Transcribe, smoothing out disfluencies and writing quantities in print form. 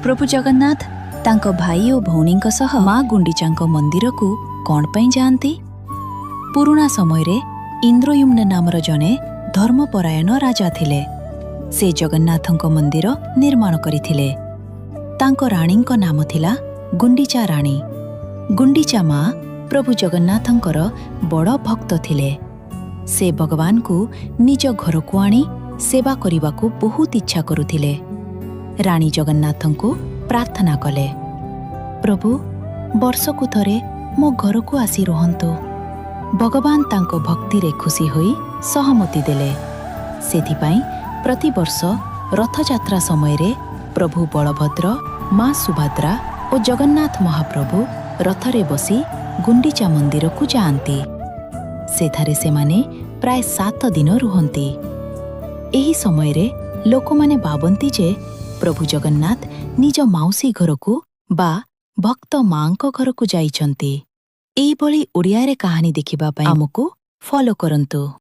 ପ୍ରଭୁ ଜଗନ୍ନାଥ ତାଙ୍କ ଭାଇ ଓ ଭଉଣୀଙ୍କ ସହ ମା ଗୁଣ୍ଡିଚାଙ୍କ ମନ୍ଦିରକୁ କ'ଣ ପାଇଁ ଯାଆନ୍ତି? ପୁରୁଣା ସମୟରେ ଇନ୍ଦ୍ରୟୁମ୍ନ ନାମର ଜଣେ ଧର୍ମପରାୟଣ ରାଜା ଥିଲେ। ସେ ଜଗନ୍ନାଥଙ୍କ ମନ୍ଦିର ନିର୍ମାଣ କରିଥିଲେ। ତାଙ୍କ ରାଣୀଙ୍କ ନାମ ଥିଲା ଗୁଣ୍ଡିଚା ରାଣୀ। ଗୁଣ୍ଡିଚା ମା ପ୍ରଭୁ ଜଗନ୍ନାଥଙ୍କର ବଡ଼ ଭକ୍ତ ଥିଲେ। ସେ ଭଗବାନଙ୍କୁ ନିଜ ଘରକୁ ଆଣି ସେବା କରିବାକୁ ବହୁତ ଇଚ୍ଛା କରୁଥିଲେ। ରାଣୀ ଜଗନ୍ନାଥଙ୍କୁ ପ୍ରାର୍ଥନା କଲେ, "ପ୍ରଭୁ, ବର୍ଷକୁ ଥରେ ମୋ ଘରକୁ ଆସି ରୁହନ୍ତୁ।" ଭଗବାନ ତାଙ୍କ ଭକ୍ତିରେ ଖୁସି ହୋଇ ସହମତି ଦେଲେ। ସେଥିପାଇଁ ପ୍ରତିବର୍ଷ ରଥଯାତ୍ରା ସମୟରେ ପ୍ରଭୁ ବଳଭଦ୍ର, ମା ସୁଭଦ୍ରା ଓ ଜଗନ୍ନାଥ ମହାପ୍ରଭୁ ରଥରେ ବସି ଗୁଣ୍ଡିଚା ମନ୍ଦିରକୁ ଯାଆନ୍ତି। ସେଠାରେ ସେମାନେ ପ୍ରାୟ 7 ଦିନ ରୁହନ୍ତି। ଏହି ସମୟରେ ଲୋକମାନେ ଭାବନ୍ତି ଯେ ପ୍ରଭୁ ଜଗନ୍ନାଥ ନିଜ ମାଉସୀ ଘରକୁ ବା ଭକ୍ତ ମାଙ୍କ ଘରକୁ ଯାଇଛନ୍ତି। ଏଇଭଳି ଓଡ଼ିଆରେ କାହାଣୀ ଦେଖିବା ପାଇଁ ଆମକୁ ଫଲୋ କରନ୍ତୁ।